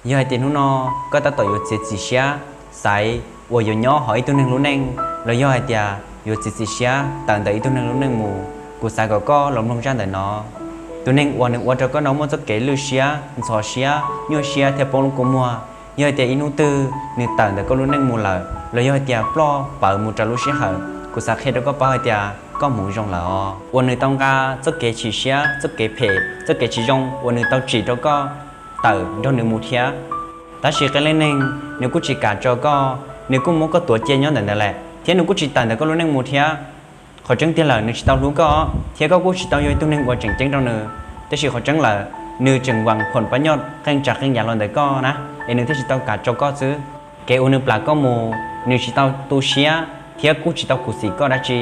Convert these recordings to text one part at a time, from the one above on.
Yog hais tias hnub no koj tab tom yuav txiav txim siab xaiv uas yuav nyob hauv ib tug neeg lub neej, los yog hais tias yuav txiav txim siab tawm ntawm ib tug neeg lub neej mus, kuv xav kom koj los mloog zaj ntawm no. Tus neeg uas nws ua rau koj no muaj txoj kev lwj siab, ntxhov siab, nyuaj siab thiab poob lub kua muag. Yog hais tias ib hnub twg nws tawm ntawm koj lub neej mus lawm, los yog hais tias ploj pawv mus rau lub sij hawm, kuv xav qhia rau koj paub hais tias koj hmoov zoo lawm os. Uas nws tau nqa txoj kev chim siab, txoj kev phem, txoj kev tsis zoo uas nws tau tsim rau koj tawm nrog nws mus thiab. Tab sis qee leej neeg nws kuj tsis kam tso koj, nws kuj muab koj tuav cia nyob ntawm ntawd lawm, thiab nws kuj tsis tawm ntawm koj lub neej mus thiab. Qhov tseeb tiag lawm nws tsis tau hlub koj, thiab koj kuj tsis tau yog ib tug neeg uas tseem ceeb rau nws. Tab sis qhov tseeb lawm, nws tseem vam phom pab nyoj qee tsav qee yam los ntawm koj na, es nws thiaj tsis tau kam tso koj xwb. Kev uas nws plam koj mus, nws tsis tau tu siab thiab kuj tsis tau khuv xim koj dab tsi,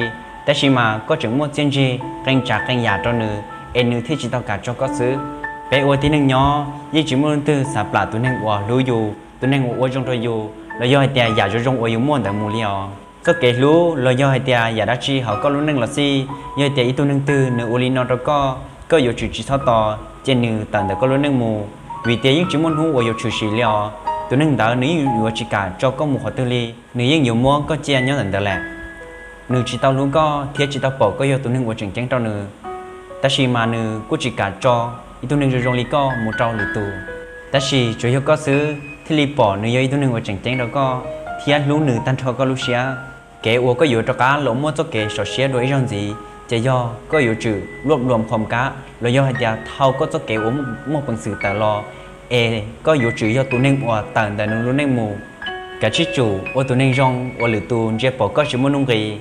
tab sis mas koj tseem muaj txiaj ntsig qee tsav qee yam rau nws, es nws thiaj tsis tau kam tso koj xwb. Peb ua tib neeg nyob yeej tsis muaj leej twg xav plam tus neeg uas hlub yus, tus neeg uas ua zoo rau yus, los yog hais tias yam zoo zoo uas yus muaj ntawd mus li os. Txoj kev hlub los yog hais tias yam dab tsi hauv koj lub neej los xij, yog hais tias ib tug neeg twg nws ua li no rau koj, koj yuav tsum tsis txhob tos, cia nws tawm ntawm koj lub neej mus, vim tias yeej tsis muaj hnub uas yuav tshwm sim li os. Tus neeg ntawd nws yeej yuav tsis kam tso koj mus qhov twg li, nws yeej yuav muab koj cia nyob ntawm ntawd lawm. Nws tsis tau hlub koj thiab tsis tau pom koj yog tus neeg uas tseem ceeb rau nws, tab sis mas nws kuj tsis kam tso ib tug neeg zoo zoo li koj mus rau lwm tus. Tab sis tsuas yog koj xwb thiaj li pom nws yog ib tug neeg uas tseem ceeb rau koj thiab hlub nws tag nrho koj lub siab. Kev uas koj yuav rov qab los muaj txoj kev sov siab dua ib zaug ntxiv, ces yog koj yuav tsum luaj luam phom kab los yog hais tias thau koj txoj kev uas muaj peev xwm tawm los, es koj yuav tsum yog tus neeg uas tawm ntawm nws lub neej mus. Kav tsij tsum ua tus neeg zoo uas lwm tus ntsia pom koj tsis muaj nuj nqis.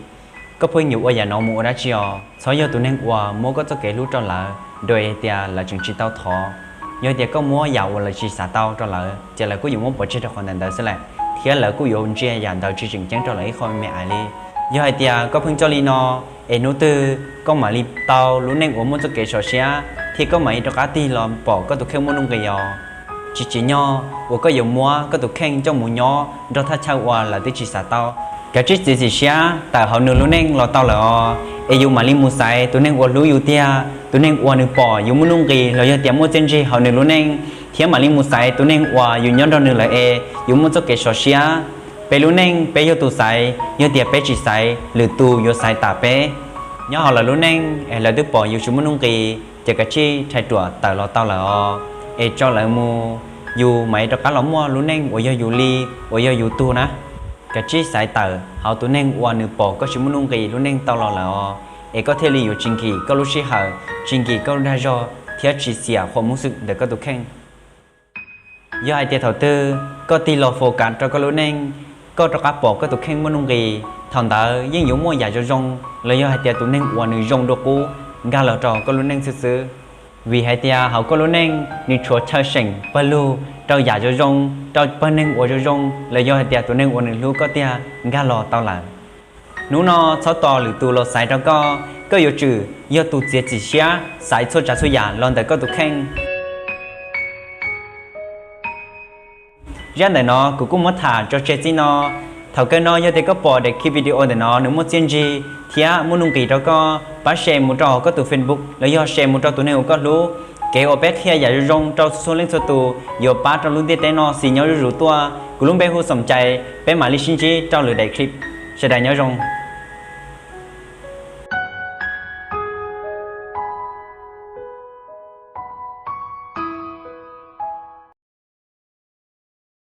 Koj pheej yuav ua yam no mus ua dab tsi os? Txhob yog tus neeg uas muab koj txoj kev hlub rau lawv, dua hais tias lawv tseem tsis tau thov. Yog tias koj muab yam uas lawv tsis xav tau rau lawv, ces lawv kuj yuav muab pov tseg rau qhov ntawd ntawd xwb lawm, thiab lawv kuj yuav ntsia yam ntawd tsis tseem ceeb rau lawv ib qho me ais li. Yog hais tias koj pheej coj li no, es hnub twg koj mam li tau lub neej uas muaj txoj kev sov siab, thiab koj mam li rov qab tig los pom koj tus kheej muaj nuj nqis os. Tsis tsim nyog uas koj yuav muab koj tus kheej coj mus nyob nrog thaj chaw uas lawv twb tsis xav tau. Kav tsij txiav txim siab tawm hauv nws lub neej los tau lawm os, es yus mam li mus xaiv tus neeg uas hlub yus tiag, tus neeg uas nws pom yus muaj nuj nqis los yog tias muaj txiaj ntsig hauv nws lub neej, thiab mam li mus xaiv tus neeg uas yus nyob nrog nws lawm es yus muaj txoj kev sov siab. Peb lub neej peb yog tus xaiv, yog tias peb tsis xaiv, lwm tus yuav xaiv tas peb. Nyob hauv lawv lub neej es lawv twb pom yus tsis muaj nuj nqis, ces kav tsij rhais ruam tawm los tau lawm os, es tso lawv mus, yus mam li rov qab los muaj lub neej uas yog yus li, uas yog yus tug na. Kav tsij xaiv tawm hauv tus neeg uas nws pom koj tsis muaj nuj nqis lub neej tau los lawm os, es koj thiaj li yuav tsis nkim koj lub sij hawm, tsis nkim koj lub dag zog thiab tsis xiam qhuas mob xwm ntawm koj tus kheej. Yog hais tias thaum twg koj tig los focus rau koj lub neej, koj rov qab pom koj tus kheej muaj nuj nqis, thaum ntawd yeej yuav muaj yam zoo zoo los yog hais tias tus neeg uas nws zoo dua qub nkag los rau koj lub neej xwb xwb. Vim hais tias hauv koj lub neej nws tshuav chaw seem pawg lug rau yam zoo zoo, rau pawg neeg uas zoo zoo los yog hais tias tus neeg uas nws hlub koj tiag nkag los tau lawm. Hnub no txhob tos lwm tus los xaiv rau koj, koj yuav tsum yog tus txiav txim siab xaiv txhua tsav txhua yam los ntawm koj tus kheej. Zaj ntawm no kuv kuj muab tham tso tseg txij no. Thaum kawg no yog tias koj pom daim clip video ntawm no nws muaj txiaj ntsig thiab muaj nuj nqis rau koj, pab share mus rau koj tus Facebook los yog share mus rau tus neeg uas koj hlub. Kev uas peb qhia yam zoo zoo rau txhua leej txhua tus yuav pab rau lub ntiaj teb no xis nyob zuj zus tuaj. Kuv lub npe hu Xoom Cai, peb mam li sib ntsib rau lwm daim clip. Sawv daws nyob zoo.